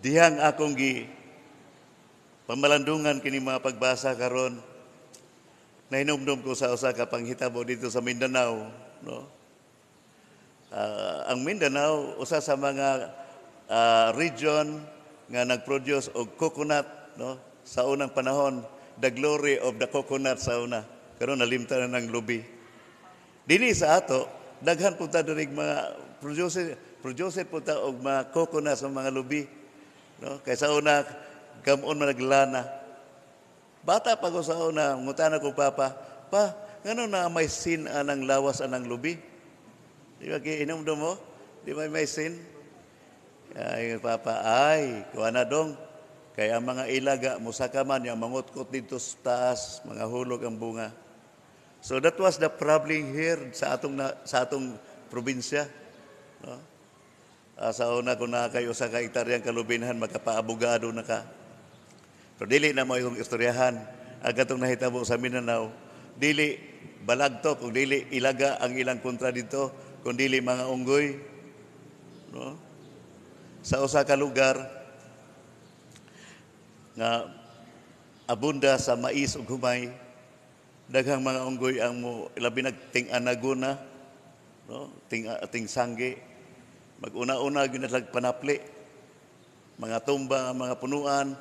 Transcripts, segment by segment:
Dihang akong gi pamalandungan kini mga pagbasa karon, nahinumdum ko sa usa ka panghitabo dito sa Mindanao, no? Ang Mindanao usa sa mga region nga nag-produce og coconut, no? Sa unang panahon, the glory of the coconut sa una. Karon nalimtan na ng lubi. Dinhi sa ato, daghan po ta diri mga producer producer po ta og mga coconut sa mga lubi, no? Kay sa una gam-on man naglana. Bata pa ko sa una, ngutana ko papa, "Pa, ngano na may sin anang lawas anang lubi?" Di ba inom mo? Di ba may sin? Ay, papa, "Ay, kuha na dong. Kaya ang mga ilaga, musaka man, yung mangutkot dito sa taas, mga hulog ang bunga." So that was the problem here sa atong probinsya. No? Sa una, kung naa kay usa ka hektaryang kalubinhan, makapaabogado na ka. Pero dili na mo itong istoryahan. Ang katong nahitabo sa Mindanao, dili balagtok, kung dili ilaga ang ilang kontra dito, kung dili mga unggoy. No? Sa usa ka lugar nga abunda sa mais ug humay, daghang mga unggoy ang mo labi nag ting-anaguna, no? Ting sanggi. Mag-una-una gyud na panapli. Mga tumba, mga punuan,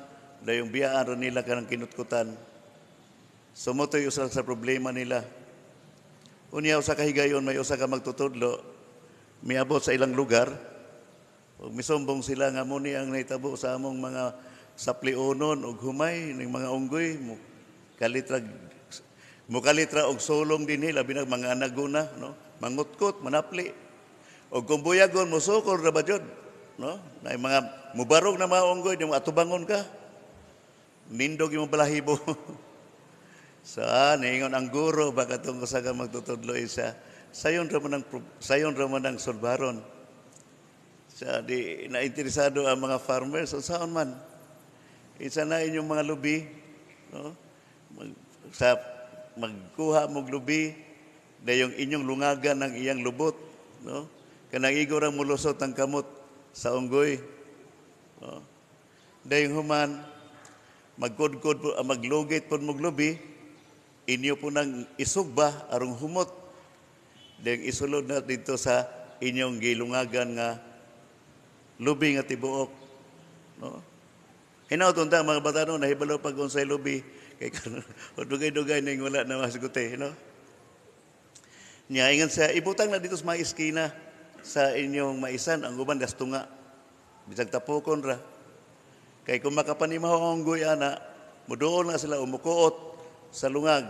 dayong biyaan ra nila kanang kinutkutan. So mao to'y usa sa problema nila. Unya usa ka higayon may usa ka magtutudlo miabot sa ilang lugar ug misumbong sila nga mo ni ang nahitabo sa among mga saplionon ug humay ning mga unggoy mo kalitra og sulong dinhi, labi na mga anaguna, no, mangutkot, manapli, ug kung buyagon mosukol ra ba jud, no, na mga mubarog na mga unggoy di mo atubangon ka, nindog imong balahibo. So, niingon ang guro ba katong usa ka magtutudlo isa, sayon ra man ang solbaron. Sa di na interesado ang mga farmers, unsaon man? Isa na inyong mga lubi, no? Sa magkuha mog lubi, dayong inyong lungagan ng iyang lubot, no? Kanang igo ra mulusot ang kamot sa unggoy. No? Dayong human magkudkod po, maglugit po mog lubi, inyo po nang isugba arong humot. Dayong isulod na dito sa inyong gilungagan nga lubi nga tibuok. No? Hinaut unta mga bata no nahibalo pag unsay lubi kay karon dugay-dugay ning wala na masguti, no? Nya ingon sa ibutang na dito sa mga iskina sa inyong maisan, ang uban dastunga. Bisag tapokon ra. Kay kung makapanimaho ang unggoy ana, muduol na sila umukuot sa lungag.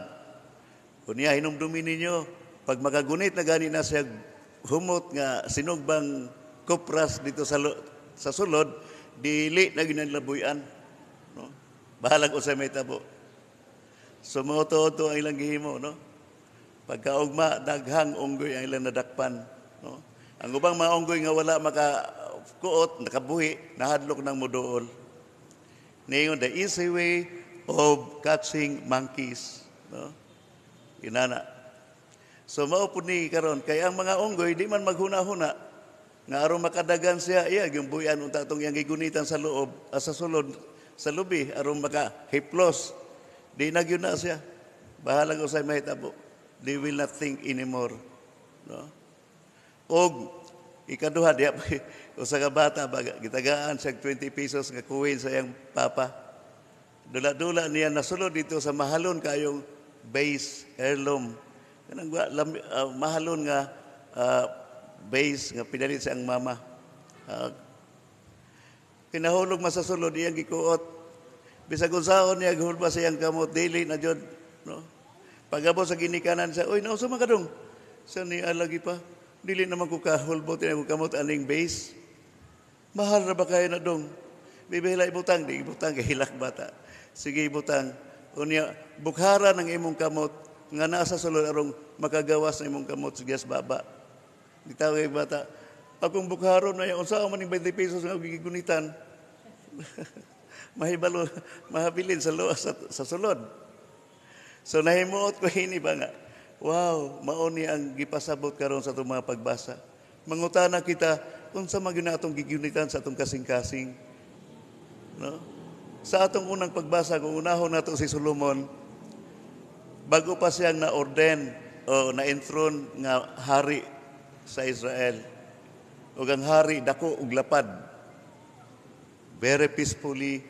Kunya hinumdumi ninyo, pag makagunit na gani na siya humot nga sinugbang kopras dito sa sulod, dili na ginalabuyan. No? Bahalag usay may tabo. So mao to ang ilang gihimo, no? Pagkaugma, daghang unggoy ang ilang nadakpan, no? Ang ubang mga unggoy nga wala maka kuot, nakabuhi, nahadlok ng muduol. Niyon, the easy way of catching monkeys, no? Inana. So mao pud ni karon kay ang mga unggoy di man maghuna-huna nga aron makadagan siya iya yung buyan unta atong iyang gigunitan sa loob, sa sulod sa lubi aron maka hiplos. Di na gyud na siya. Bahalag usay mahitabo. They will not think anymore. No? Og ikaduha diya usa ka bata ba gitagaan siya 20 pesos nga coin sa iyang papa. Dula-dula niya nasulod dito sa mahalon kayong vase, heirloom. Kanang mahalon nga vase nga pinalit sa iyang mama. Kinahulog masasulod iyang gikuot. Bisag unsaon niya gihulba sa iyang kamot, dili na jud, no? Pag-abot sa ginikanan siya, "Oy, nausa man kadong?" Sa ni alagi pa, "Dili naman ko kahulbot ini kamot aning vase." "Mahal ra ba kayo na dong?" "Bibihila ibutang." Di ibutang kay hilak bata. "Sige, ibutang. Unya bukhara ng imong kamot nga nasa sulod arong makagawas ng imong kamot sa gas baba." Di tawag bata, "Akong bukharon na unsa man ning 20 pesos nga gigunitan?" Mahibalo, mahabilin sa sulod. So nahimuot ko ini ba nga, wow, mao ni ang gipasabot karon sa atong mga pagbasa. Mangutana kita unsa man gyud na atong gigunitan sa atong kasing-kasing. No? Sa atong unang pagbasa, kung unahon nato si Solomon, bago pa siyang na-ordain o na-enthrone nga hari sa Israel. Ug ang hari dako ug lapad. Very peacefully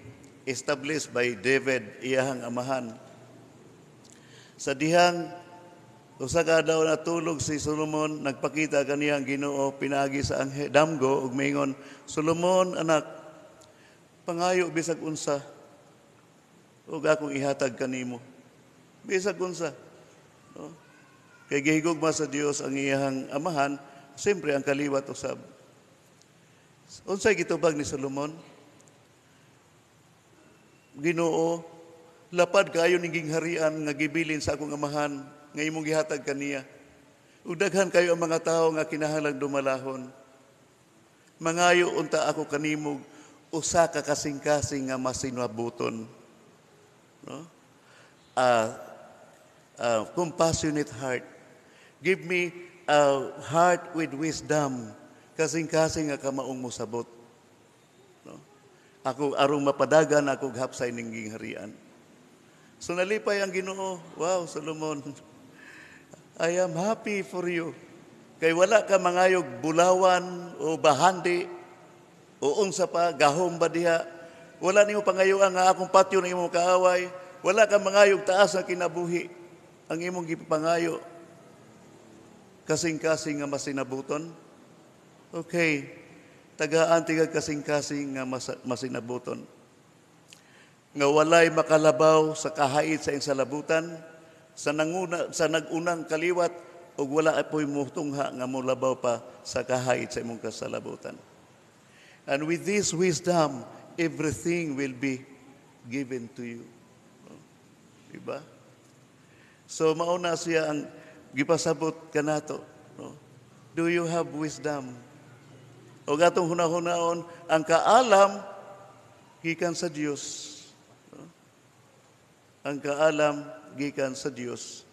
established by David, iyahang amahan. Sa dihang usa ka adlaw natulog si Solomon, nagpakita kaniya ang Ginoo pinaagi sa anghel damgo ug miingon, "Solomon anak, pangayo bisag unsa ug akong ihatag kanimo." Bisag unsa. No? Kay gihigugma sa Dios ang iyahang amahan, siyempre ang kaliwat usab. Unsay gitubag ni Solomon? "Ginoo, lapad kayo ning gingharian nga gibilin sa akong amahan nga imong gihatag kaniya. Ug daghan kayo ang mga tawo nga kinahanglang dumalahon. Mangayo unta ako kanimo usa ka kasing-kasing nga masinabuton." No? Compassionate heart. Give me a heart with wisdom. Kasing-kasing nga kamaong mosabot. No? Ako arong mapadagan ako hapsay ning gingharian. So nalipay ang Ginoo. "Wow, Solomon. I am happy for you. Kay wala ka mangayog bulawan o bahandi o unsa pa, gahom ba diha. Wala nimo pangayoan nga akong patyon ang imong kaaway. Wala ka mangayog taas ang kinabuhi. Ang imong gipangayo, kasing-kasing nga masinabuton. Okay, tagaan tigag kasing-kasing nga masinabuton. Nga walay makalabaw sa kahait sa iyang salabutan, sa nanguna, sa nag-unang kaliwat ug wala poy mutungha nga molabaw pa sa kahait sa imong kasalabutan. And with this wisdom, everything will be given to you." No? Diba? So mauna siya ang gipasabot kanato. No? Do you have wisdom? O atong hunahunaon, ang kaalam gikan sa Dios. No? Ang kaalam gikan sa Dios.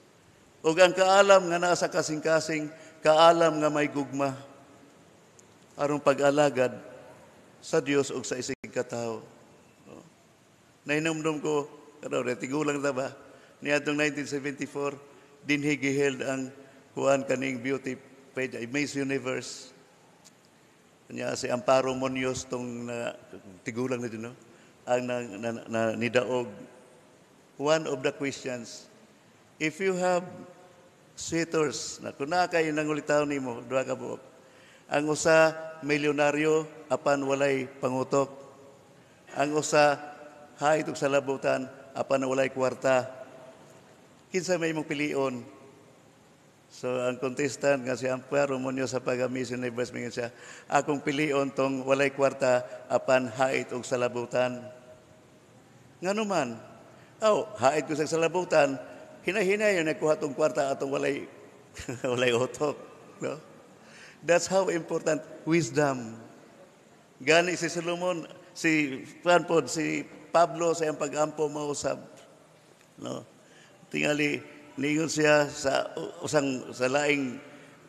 Ug ang kaalam nga naa sa kasing-kasing, kaalam nga may gugma aron pag-alagad sa Dios ug sa isig katawo. No? Nahinumdum ko, karon tigulang ta ba? Niadtong 1974, dinhi giheld ang kuan kaning beauty pageant, Miss Universe. Nya si Amparo Munoz tong na, tigulang na din, no? Ang na nidaog. One of the questions, if you have suitors, na kung naa kay nangulitaw nimo, duha ka buok. Ang usa milyonaryo apan walay pangutok. Ang usa hait og salabutan apan walay kwarta. Kinsa may imong pilion? So ang contestant nga si Amparo Munoz sa pag-Miss Universe, mingon siya, "Akong pilion tong walay kwarta apan hait og salabutan." Ngano man? "Oh, hait ko sa salabutan, hinay-hinay yun nagkuha tong kwarta atong walay utok." No? That's how important wisdom. Gani si Solomon, si Franpod, si Pablo sa iyang pag-ampo mausab. No? Tingali, ningon siya sa usang sa laing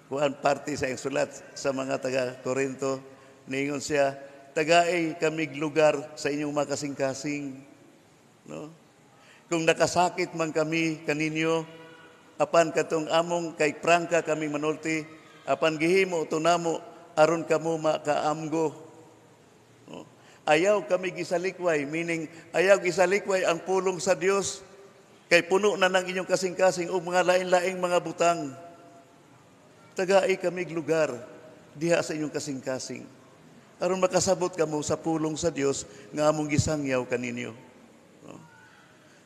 kuan parte sa iyang sulat sa mga taga Korinto, ningon siya, "Tagay kamig lugar sa inyong makasing-kasing." No? Kung nakasakit man kami kaninyo, apan katong among kay prangka kami manulti, apan gihimo to namo aron kamo makaamgo. No? Ayaw kami gisalikway, meaning ayaw gisalikway ang pulong sa Dios kay puno na ng inyong kasing-kasing o mga lain-laing mga butang. Tagai kami lugar diha sa inyong kasing-kasing aron makasabot kamo sa pulong sa Dios nga among gisangyaw kaninyo. No?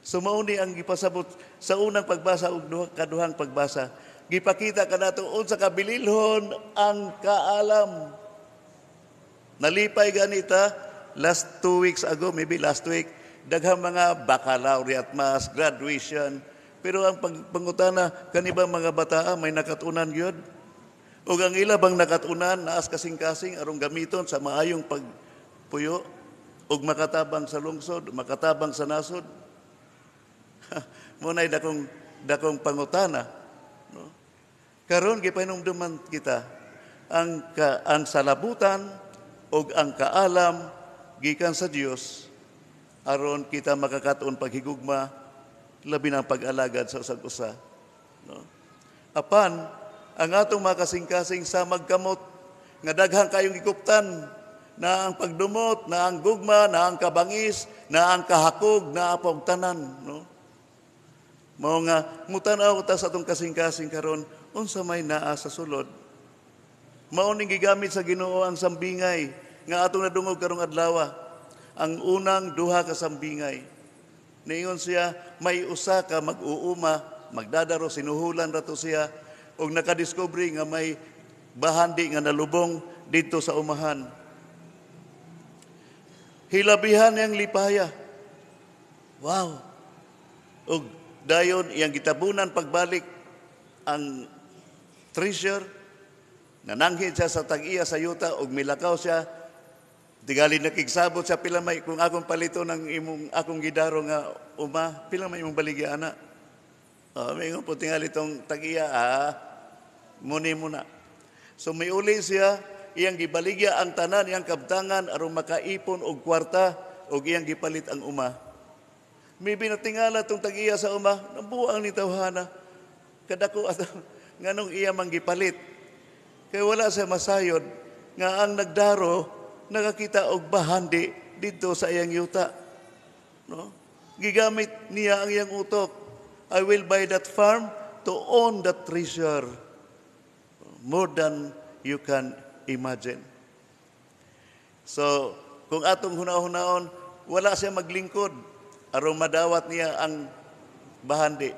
So mao ni ang gipasabot sa unang pagbasa ug kaduhang pagbasa. Gipakita kanato unsa kabililhon ang kaalam. Nalipay ganita last 2 weeks ago, maybe last week, daghang mga baccalaureate mass, graduation. Pero ang pangutana, kani ba mga bataa may nakatunan gyud? Ug ang ila bang nakatunan naas kasing-kasing aron gamiton sa maayong pagpuyo ug makatabang sa lungsod, makatabang sa nasod? Mao na'y dakong dakong pangutana, no? Karon gipahinumduman kita ang salabutan ug ang kaalam gikan sa Dios. Aron kita makakaton paghigugma, labi na ang pag-alagad sa usag usa. No? Apan, ang atong mga kasing-kasing sa magkamot, nga daghang kayong gikuptan, na ang pagdumot, na ang gugma, na ang kabangis, na ang kahakog, na ang tanan. No? Mao nga, mutanaw ta sa atong kasing-kasing karon, unsa may naa sa sulod. Mao ning gigamit sa Ginoo ang sambingay nga atong nadungog karong adlaw. Ang unang duha ka sambingay. Niingon siya, may usa ka mag-uuma, magdadaro, sinuhulan rato siya, og nakadiscover nga may bahandi nga nalubong dito sa umahan. Hilabihan niyang lipaya. Wow! Og dayon iyang gitabunan pagbalik ang treasure. Nananghid siya sa tag-iya sa yuta ug milakaw siya. Tingali nakigsabot siya, pila may kung akong palito ng imong akong gidaro nga uma, pila may imong baligya ana? May po tingali tong tag-iya, muni muna. So may uli siya, iyang gibaligya ang tanan, iyang kabtangan aron makaipon og kwarta ug iyang gipalit ang uma. Maybe natingala tong tag-iya sa uma, nabuang ni tawhana. Kadako ato nganong iya man gipalit. Kay wala siya masayod nga ang nagdaro nakakita og bahandi dito sa iyang yuta. No? Gigamit niya ang iyang utok. I will buy that farm to own that treasure. More than you can imagine. So, kung atong huna-hunaon, wala siya maglingkod aron madawat niya ang bahandi.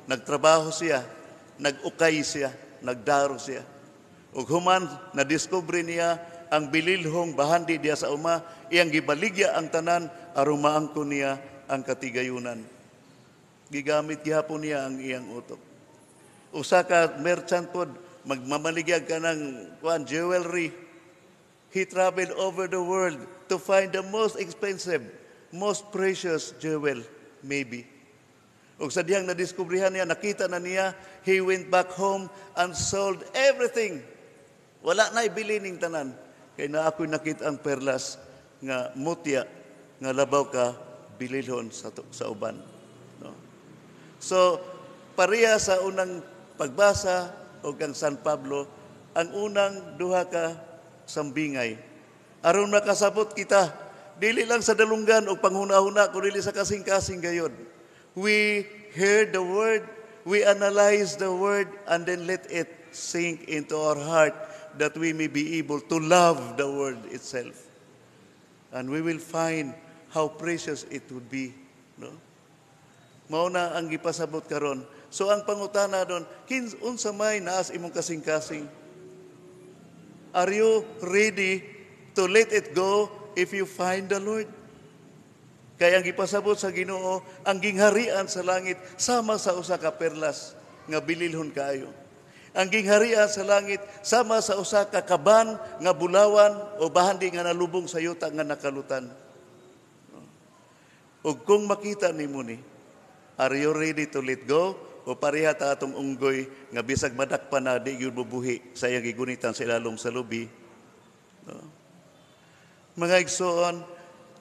Nagtrabaho siya, nag-ukay siya, nagdaro siya. Ug human na-discover niya ang bililhong bahandi diya sa uma, iyang gibaligya ang tanan aron maangkon niya ang katigayunan. Gigamit gihapon niya ang iyang utok. Usa ka merchant pod, magmamaligyag ka ng kuan, jewelry. He traveled over the world to find the most expensive, most precious jewel, maybe. Ug sa dihang nadiskubrihan niya, nakita na niya, he went back home and sold everything. Wala na ibili ning tanan. Kay na ako'y nakita ang perlas nga mutya nga labaw ka bililhon sa uban. No? So, pareha sa unang pagbasa o kang San Pablo, ang unang duha ka sambingay. Aron makasabot kita, dili lang sa dalunggan o panghuna-huna, kundi sa kasing-kasing gayod. We hear the word, we analyze the word, and then let it sink into our heart that we may be able to love the word itself. And we will find how precious it would be. No? Mao na ang gipasabot karon. So ang pangutana doon, unsa may naas imong kasing-kasing? Are you ready to let it go if you find the Lord? Kaya ang gipasabot sa Ginoo, ang gingharian sa langit sama sa usa ka perlas nga bililhon kaayo. Ang gingharian sa langit sama sa usa ka kaban nga bulawan o bahandi nga nalubong sa yuta nga nakalutan. Ug kung makita nimo ni, are you ready to let go? O pareha ta atong unggoy nga bisag madakpan na, di gyud bubuhi sa iyang gigunitan sa ilalom sa lubi? No? Mga igsoon,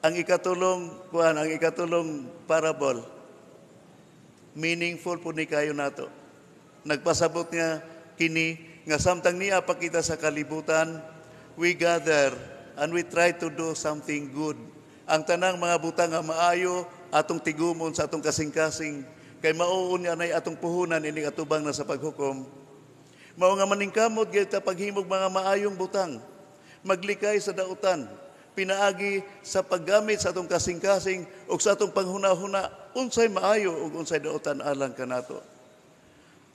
ang ikatulong kuan, ang ikatulong parable, meaningful po ni kayo nato. Nagpasabot niya kini nga samtang niya pakita sa kalibutan, we gather and we try to do something good. Ang tanang mga butang nga maayo atong tigumon sa atong kasing-kasing kay mauun niya nay atong puhunan ining atubang na sa paghukom. Mao nga maningkamot gyud ta paghimog mga maayong butang, maglikay sa dautan, pinaagi sa paggamit sa atong kasing-kasing ug sa atong panghuna-huna unsay maayo ug unsay dautan alang kanato.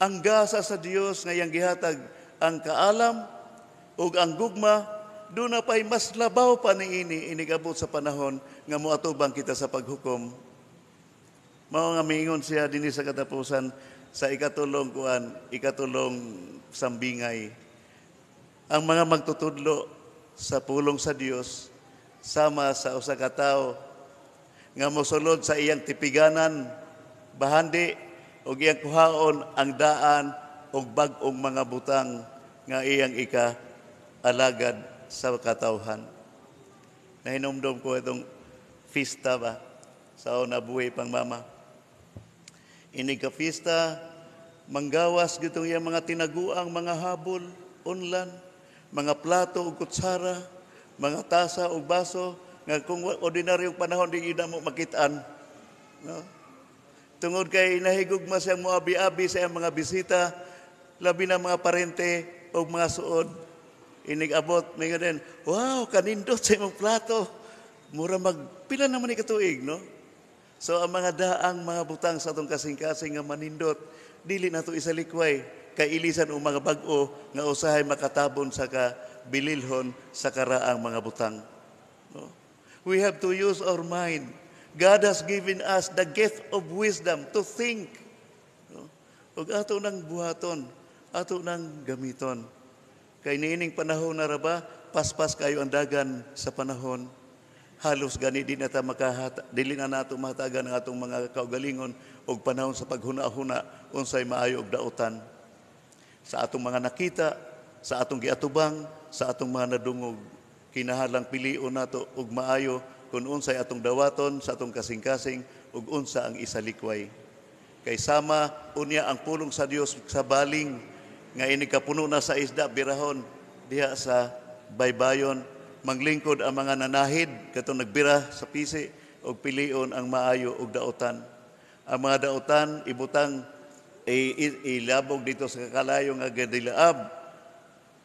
Ang gasa sa Dios nga iyang gihatag ang kaalam ug ang gugma, duna pay mas labaw pa niini inigabot sa panahon nga moatubang kita sa paghukom. Mao nga miingon siya dinhi sa katapusan sa ikatulong kuan, ikatulong sambingay. Ang mga magtutudlo sa pulong sa Dios sama sa usa ka tawo nga mosulod sa iyang tipiganan bahandi ug iyang kuhaon ang daan og bag-ong mga butang nga iyang ika alagad sa katawhan. Nahinumdom ko itong fiesta ba? Sa nabuhi pang mama. Inig ka fiesta, manggawas gitong iyang mga tinaguang mga habol, unlan, mga plato ug kutsara, mga tasa ug baso, nga kung ordinaryong panahon di na mo makitaan. No? Tungod kay nahigugma siyang moabi-abi sa iyang mga bisita, labi na mga parente o mga suod. Inig abot, may din, "Wow, kanindot sa imong plato." Mura mag, pila naman ni katuig, no? So ang mga daang mga butang sa atong kasing-kasing nga manindot, dili nato isalikway kay ilisan og mga bag-o nga usahay makatabon sa kabililhon sa karaang mga butang. No? We have to use our mind. God has given us the gift of wisdom to think. No? Ug ato nang buhaton, ato nang gamiton. Kay niining panahon na ra ba, paspas kayo ang dagan sa panahon. Halos gani di na ta makahata, dili na nato mahatagan ang atong mga kaugalingon og panahon sa paghuna-huna unsay maayo og dautan. Sa atong mga nakita, sa atong giatubang, sa atong mga nadungog, kinahanglang pilion nato og maayo kung unsay atong dawaton sa atong kasing-kasing ug unsa ang isalikway. Kay sama unya ang pulong sa Dios sa baling nga inig kapuno na sa isda, birahon diha sa baybayon, manglingkod ang mga nanahid katong nagbira sa pisi og pilion ang maayo og dautan. Ang mga dautan ibutang ilabog dito sa kalayo nga gadilaab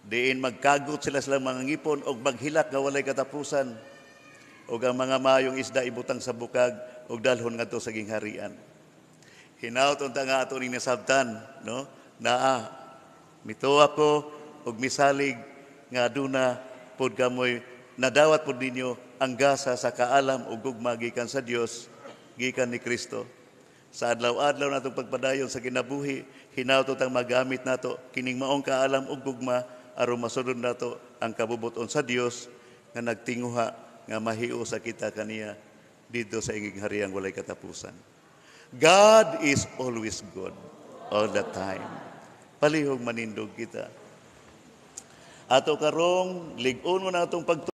diin magkagot sila silang mga ngipon og maghilak nga walay katapusan, ug ang mga maayong isda ibutang sa bukag ug dalhon ngadto sa gingharian. Hinaut unta nga ato ning nasabtan, no? Naa mituo ko ug misalig nga aduna pod kamoy nadawat pod ninyo ang gasa sa kaalam ug gugma gikan sa Dios, gikan ni Kristo. Sa adlaw-adlaw natong pagpadayon sa kinabuhi, hinaut tang magamit nato kining maong kaalam ug gugma aron masunod nato ang kabubuton sa Dios nga nagtinguha nga mahiusa kita kaniya didto sa iyang hariang walay katapusan. God is always good all the time. Palihog manindog kita. Ato karong lig-on na atong pagtuo.